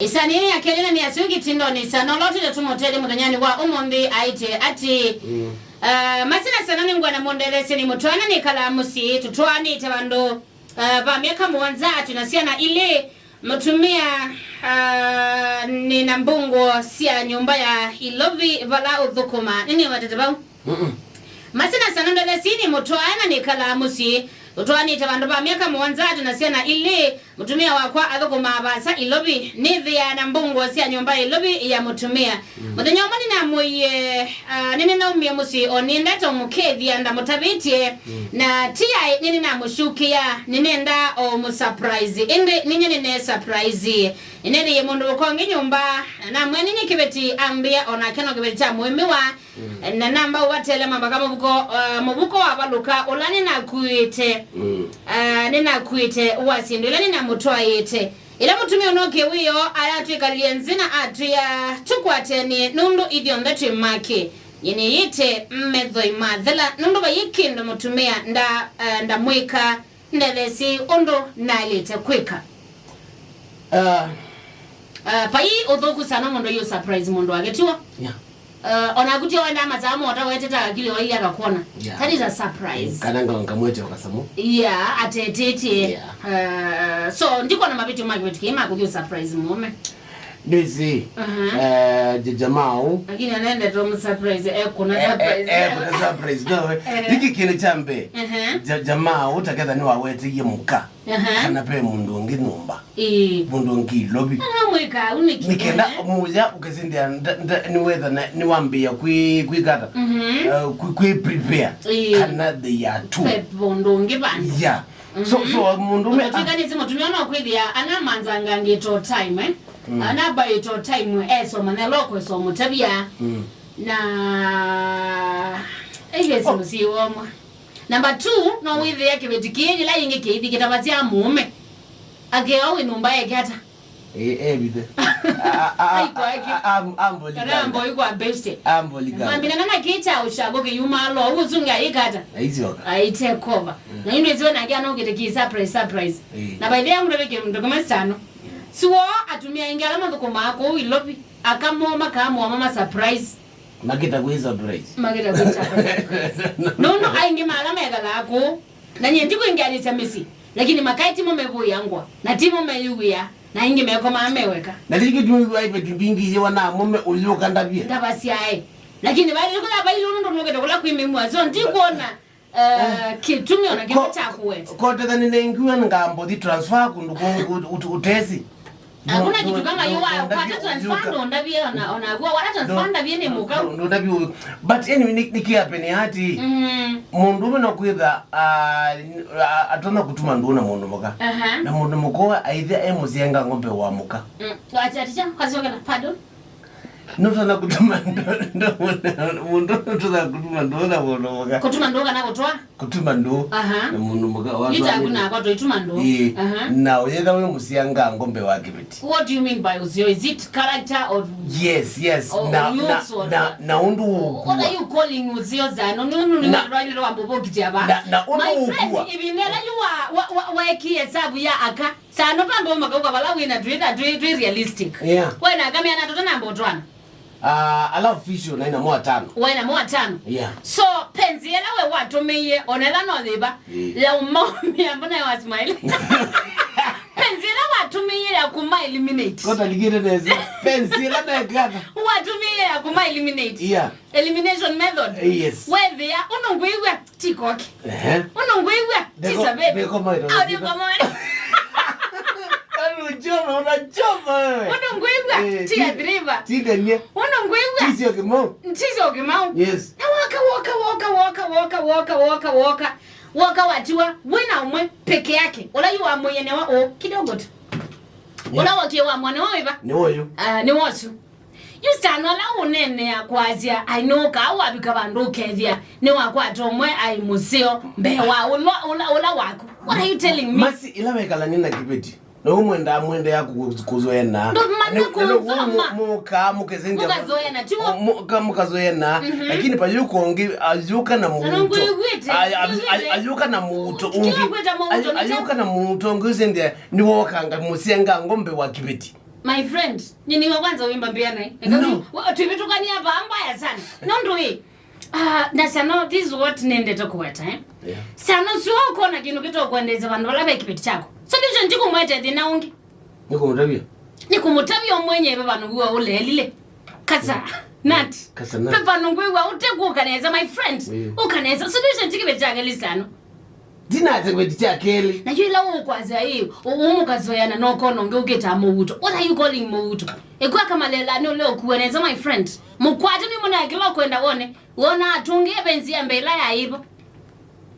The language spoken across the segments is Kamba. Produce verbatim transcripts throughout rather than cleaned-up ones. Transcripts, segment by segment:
Ĩsanĩnĩ ya kelĩ na nĩ asu kĩtindonĩ sana ũla ũtĩte tũmũtethye mũthenyanĩ wa ũmũnthĩ aĩtye atĩ, mm, uh, masina sana nĩngwenda mũndetheesye nĩ mũtwaana nĩkalaa mũsyĩ, tũtwaanĩte vandũ, uh, va myaka mũonza, twĩ na syana ilĩ, mũtumĩa, uh, nĩ na mbungũo sya nyũmba ya Ilovi vala ũthũkũma. Nĩnĩwetete vau. Mm-mm. Masina sana ndetheesye nĩ mũtwaana nĩkalaa mũsyĩ, tũtwaanĩte vandũ va myaka mũonza, twĩ na syana ilĩ, mũtumĩa wakwa athũkũmaa vaasa Ilovi, nĩthĩaa na mbungũo sya nyũmba ya Ilovi ya mũtumĩa. Mm. Mũthenya ũmwe nĩnamwĩie, ah, nĩnĩnaumie mũsyĩ o nĩendete ũmũkethya ndamũtavĩtye, mm, na ti aĩ nĩnĩnamũsyũkĩa, nĩnendaa o mũsurprise. Ĩndĩ ninyie nĩnee surprise. Nĩnethĩie mũndũ ũka ũngĩ nyũmba, na namwĩa ninyie kĩveti ambĩa, o nake no kĩveti kya mũĩmĩwa. Mm. Na namba ũvatele mambaka mũvuko, uh, mũvuko wavalũka ũla nĩnakuĩte, mm, uh, nĩnakuĩte wa syĩndũ ila nĩnamũtwaĩte. Ĩla mũtumĩa ũnookie wĩoo, alatwĩkalile nzĩ na atwĩa tũkwatenie nũndũ ithyonthe twĩ make. Nyie nĩyĩte methoi mathela nũndũ vaiĩ kĩndũ mũtumĩa nda, uh, ndamwĩka. Ndetheesye ũndũ naĩlĩte kwĩka. Ah. Ah, vai ũthũku sana mũndũ yu surprise mũndũ wake, tiw'o? Yeah. Ah, o naku tio wendaa masaa mota weteta akili waili akakwona. Yeah. That is a surprise. Kana nga-, ngamwete o kasamũ. Yeah, atetĩtye. Yeah. Ah, so, ndikwona mavĩtyo ma kĩveti kĩĩ ma kũthi surprise mũũme. Nĩsĩ, aha, eh, ja-, jamaa ũũ. Lakini anaenda tu surprise, eh, kuna, eh, eh, surprise, eh, kuna surprise, no, eh. Eh. Nĩkĩ kĩndũ kya mbee? Aha. Ja-, jamaa ũũ taketha nĩwaweteie mũka. Aha. Kana ve mũndũ ũngĩ nyũmba. Ĩĩ. Mũndũ ũngĩ Ilovi. Ana mwĩka, ũnĩkĩ? Nĩkenda, eh, mũya ũkĩsindĩa nda-, nda-, nĩwetha na, nĩwambĩĩa kwĩ-, kwĩkata. Mhm. Eh, kwĩ-, kwĩ prepare. Ĩĩ. Kana they are two. Ve mũndũ ũngĩ vandũ. Yeah. So, mhm, so, mũndũme, ah, ũtwĩkanĩsye mũtumĩa no kwĩthĩa ana manzangangĩte o time, eh? Mm. Ana baĩte o time, esoma, na loko esoma, ũtavya. Mm. Na, eh, yes, oh, mũsyĩ womwa. Number two, no wĩthĩa kĩveti kĩĩ, yĩla yĩngĩ kĩithi kĩtavasya mũũme. Akeo wĩ nyũmba eke ata? Eh, eh, bithe. A, a, a, ambolika. Kana amboi kwa beste. Ambolika. Mambina na kĩcha ushago kĩyuma lo, ũsunga ikata. Aisyoka. Ai take over. Mm. Na yule zio na kia no kĩte ki surprise, surprise. Eh. Na by the way, ngure ke mtu kama sano. Suo atumĩa aingĩ ala mathũkũmaa kũu Ilovi. Akamo makamo mama surprise. Makĩta kwĩ surprise. Makĩta kwĩ surprise. Nũndũ aingĩ ma ala mekala kũu. Na nyie ndikwĩngĩanĩsya mĩsyĩ, lakini makaĩ timo mevũĩa ngũa, na timo meyũw'ĩa, na aingĩ mekomaa meweka. Na kĩu kĩtumi wĩw'a iveti mbingĩ iyĩwa na mũme ũyũka ndavye. Ndavasyae. Lakini vailũka ya vailu nũndũ nũkĩte kũla kwĩ mĩmwa, so ndikwona, eh, kĩtumi ona kĩmwe kya kũweta. Kotethani nengiwe ngambothi transfer kũndũ kũ-, kũ-, ũte-, ũtesi. Hakuna kitu kama hiyo, wa-, kwata transfer ndo ndavye ona, ona kuwa wala transfer ndavye nĩ mũka. Ndo ndavye. But anyway, ni, ni kia pene ati. Mm. Mũndũ ũmwe no kwĩtha, ah, ah, atonya kũtuma ndũũ na mũndũ mũka. Aha. Na mũndũ mũka aithia e mũsyenga ng'ombe wa mũka. Mm. Acha, acha, kwa sio kana, pardon? Nũtonya kũtuma ndũũ, ndũũ, mũndũ nũtonya kũtuma ndũũ na mũndũ mũka. Kũtuma ndũũ kana kũtwa? Kũtuma ndũũ. Aha. Na mũndũ mũka wa. Ita kuna kwa tũituma ndũũ. Ĩĩ. Aha. Na ũyetha wĩ mũsyenga ng'ombe wa kĩveti. What do you mean by ũseo? Is it character or? Yes, yes. Or na, na, looks or na, na ũndũ ũkua. What are you calling ũseo zano? No, no, no, na, no, no, no, na, na ũndũ ũkua. My friend, ĩvinda ĩla yu wa, wa, wa, waekie hesabu ya aka. Sano pambe ũmakauka vala wĩna twĩtha twĩ, twĩ realistic. Yeah. Wena aka meana tũtanamba ũtwana. Ah, ala official naĩ namo atano. Waĩ namo atano. Yeah. So, penzi ĩla we watũmĩie, ona ĩla no yĩva, yeah, ya ũmaumia, mbona ya smile? Penzi ĩla watũmĩie ya kuma eliminate. Kota ligire neza. Penzi ĩla naĩ kaka. Watũmĩie ya kuma eliminate. Yeah. Elimination method. Yes. Wethĩa, ũndũ ngwĩw'a, ti koki. Ehe. Ũndũ ngwĩw'a, ti saveti. Ndeko, ndeko maito. Au ndeko maito. Kanu uchoma, unachoma wewe. Ũndũ ngwĩw'a, eh, ti, ti adriva. Ti gania. Ũndũ ngwĩw'a. Ti sio Kimau. Ti sio Kimau. Yes. Na woka, woka, woka. Woka watiwa, wĩna ũmwe peke yake. Ũla yu wa mũyenewa ũ, kidogo tu. Yeah. Ũla wokie wa mwana wa wĩva? Nĩ ũyũ. Ah, nĩ wosu. Yu sana ũla ũneenea kwasya, ai, nũkaa wavika vandũ ũkethĩa nĩwakwata ũmwe ai mũseo mbee wa ũla, ũla, ũla waku. What are you telling me? Masi, ĩla wekalanie na kĩveti, na ũmwendaa mwendeea kũ-, kũzoeana. Ndũmanya kũnzoma. Mũkaa mũkesenzya. Mũkazoeana, tiw'o? Mũka-, mũkazoeana. Mhm. Lakini vayũka ũngĩ, ayũka na mũuto. Ay-, ay-, ay-, ayũka na mũuto ũngĩ. Ayũka na mũuto ũngĩ ũsenzya, nĩwokanga mũsyenga ng'ombe wa kĩveti. My friend, nyie nĩwe kwanza wĩmbambĩa naĩ. No. Wa-, twĩvĩtũkania vaa mbaya sana. Nũndũ ĩ, ah, na Sano, this is what nendete kũweta, eh? Yeah. Sano, sio ũkona kĩndũ kĩtokwendeza vandũ vala ve kĩveti kyako. Solution ti kũmwete thĩna ũngĩ. Nĩ kũmũtavya. Nĩ kũmũtavya mwenyewe vano wĩwa ũleelile. Kasa, Nat. Kasa, Nat. Pepa nũngwĩwa ũte kũka nesa, my friend. Yeah. Ũka nesa. Solution ti kĩveti kyake list ano. Ndinasya kĩveti kya kelĩ. Na yu ĩla ũkwasya ĩ, ũ-, ũmũkazoeana na ũkona ũngĩ ũkĩtaa mũvuto. What are you calling mũvuto? Ĩkwaka malela nĩ ũle ũkuwa nesa, my friend. Mũkwate nĩ mũna kĩla ũkwenda wone. Wona atũngĩ evenzi ya mbee ĩla yaĩva.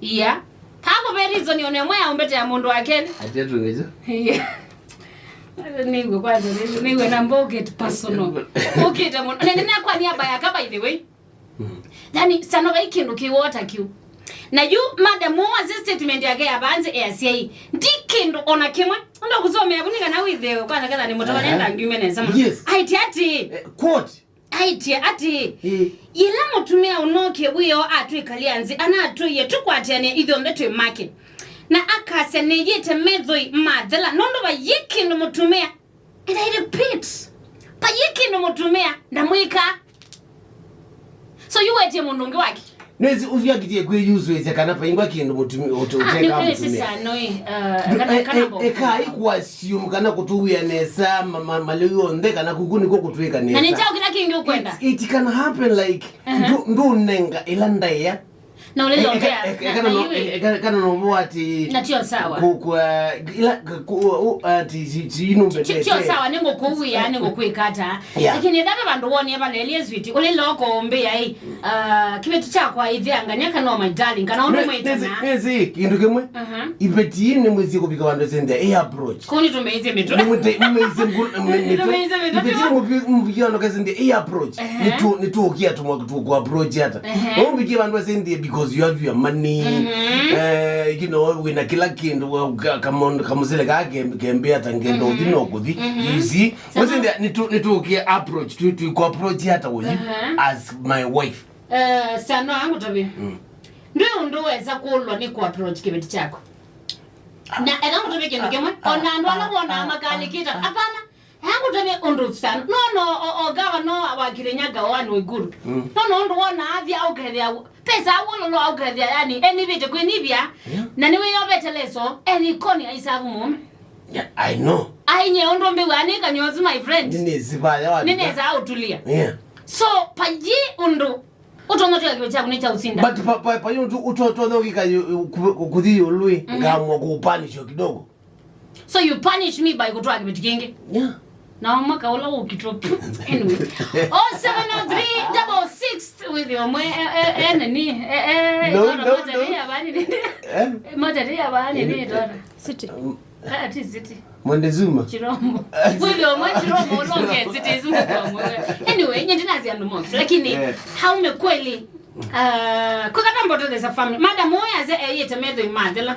Ia. Kako ve reason ona ĩmwe ya ũmbete ya mũndũ wa kelĩ. Ati atũngĩja. Ia. Nĩiwe kwanza, nĩiwe na mbo get personal. Ũkĩte mũno. Nene nakwa ni abaya ka, by the way. Mm. Yani, Sano vai kĩndũ kĩwota kĩu. Na yu, madam, waze statement yake ya vanze ya C I A. Ndi kĩndũ ona kĩmwe. Ndo kusomea kuni kana wĩthĩwe kwanza ketha nĩ mũtavanyenda ngiume nesa. Yes. Aiti ati. Eh, quote. Aĩtye atĩĩ, ĩ, yĩla mũtumĩa ũnookie wĩoo atwĩkalya nzĩ, anatwĩie tũkwatĩanĩe ithyonthe twĩ make, na akasya nĩyĩte methoi mathela, nũndũ vayĩ kĩndũ mũtumĩa, and I repeat, vayĩ kĩndũ mũtumĩa ndamwĩkaa. So yu wetie mũndũ ũngĩ wake? Nĩsĩ ũsu akitie kwĩyusũĩsya kana vaingwa kĩndũ mũtumi-, ũte-, ah, ũteka nĩ, nĩ mũtumĩa. Sisano ĩ, uh, kana, eh, kana eh, mbo. Ekai kũassume kana kũtũwĩa nesa ma-, ma-, malĩu onthe kana kuku nĩkw'o kũtwĩka nesa. Na nĩ kyaũ kĩla kĩngĩ ũkwenda? It, it can happen, like, uh-huh, ndũ-, ndũnenga ĩla ndaĩa. Na ũlĩla eh, ũkĩa, eh, eh, na, kana na no, yui. Eh, kana, kana no ati. Na tio sawa. Ku-, kwa, ila, ku-, u-, ati, si, si, inu ti, ti, tio mbetete. Sawa, nĩngũkũwĩa, nĩngũkwĩka ata. Yeah. Lakini ĩtha ve vandũ wonie valelie switi, ũlĩ loko ũmbĩa ĩ, ah, kĩveti kyakwa ĩthĩangany'a kana, oh, my darling, kana ũndũ mwĩtana. Nĩsĩ kĩndũ kĩmwe. Aha. Iveti ii nĩmwĩsie kũvika vandũ sende ĩ approach. Kũu nĩtũmeisye mĩtwe. Nĩmũte-, nĩmwĩisye mbu-, mĩ-, mĩtwe. Nĩtũmeisye mĩtwe. Iveti ii mũvi-, mũvikie vandũ sende ĩ approach. Ehe. Nĩtũ-, nĩtũũkia tũmwa-, tũkũ approach ata. Ehe. Nũmbikie vandũ sende because you have your money. Mhm. Eh, you know, wĩna kĩla kĩndũ, wa-, ka-, kamon-, kamũsele kaa ke-, kembea ta ngenda ũthi no kũthi. Mhm. You see? Sawa. Wasende nĩtũ-, nĩtũũkie approach, tũ-, tũikũ approach ata ũyu as my wife. Eh, Sano, angũtavye. Mm. Ndwĩ ũndũ wesa kũlwa nĩ kũ approach kĩveti kyako. Na eka ngũtavye kĩndũ kĩmwe. Ah, ona andũ ala ah, wonaa ah, makalĩkĩta. Ah, ah. Hapana. Eka ngũtavye ũndũ Sano. No, no, o, o gava no wa Kirinyaga wa Mwigulu. Mm. No, no, ũndũ wona avya ũkethĩa pesa awololo ũkethĩa, yani, enivĩte kwĩnivya. Yeah. Na nĩwĩyovete leso, eni koni aisavu mũme. Yeah, I know. Ainye ũndũ mbĩwa nĩ kanyozu, my friend. Nĩnĩsivaya wa. Nĩnesa ũtulia. Yeah. So, payi ũndũ ũtonya twĩka kĩveti kyaku nĩ kya ũsinda. But pa, pa, pa yundu utotonya ukika kuthi yului, mhm, ngamwa kupanisho kidogo. So you punish me by kutwaa kĩveti kĩngĩ? Yeah. Na mwaka ũla ũkitwa. Anyway. Oh seven oh three double six with your mwe, eh, eh, eh, nani? Eh, eh, no, no, no. Moja ni ya bani nini? Eh? Moja ni ya bani nini, dora? City. Um, Ah, ti City. Mwende Zuma. Chirombo. Mwili wa mwe Chirombo, ulonge City Zuma kwa mwe. Anyway, nye ndina zi andu mox. Lakini, eh, haume kweli, ah, kukata mboto there's a family. Madam, oya ze, eh, yete metho imathela.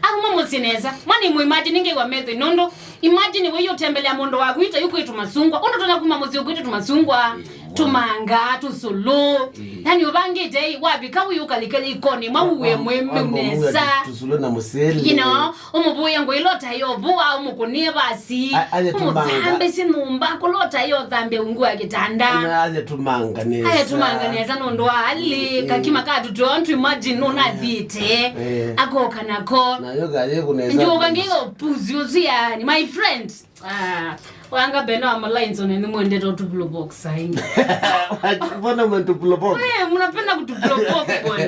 Au mama sineza. Mwana imu imagine nge wa metho inondo. Imagine we yotembelea mondo wa kuita yuko itu masungwa. Undo tona kuma muzi kuita tumasungwa. Tumanga, tusulu. Eh. Yani ubangite, wabika uyu ukalike ikoni, mwa uwe mweme unesa. Tusulu na musele. You know, umubuye ngo ilota yo bua, umukunie basi. A-, aye tumanga. Umuthambe sinumba, kulota yo thambe ungu wa kitanda. Na aye tumanga nesa. Aye tumanga nesa nundu wa ali, eh, kakima katu don't imagine unathite. Eh. Akoka nako. Na yo gaye kunesa. Ndio bangi yo puzi uzi yani, my friend. Ah, wanga beno ama lines one ni mwendete utupulo box aingi. Mbona mnatupulo box? Eh, mnapenda kutupulo box bwana.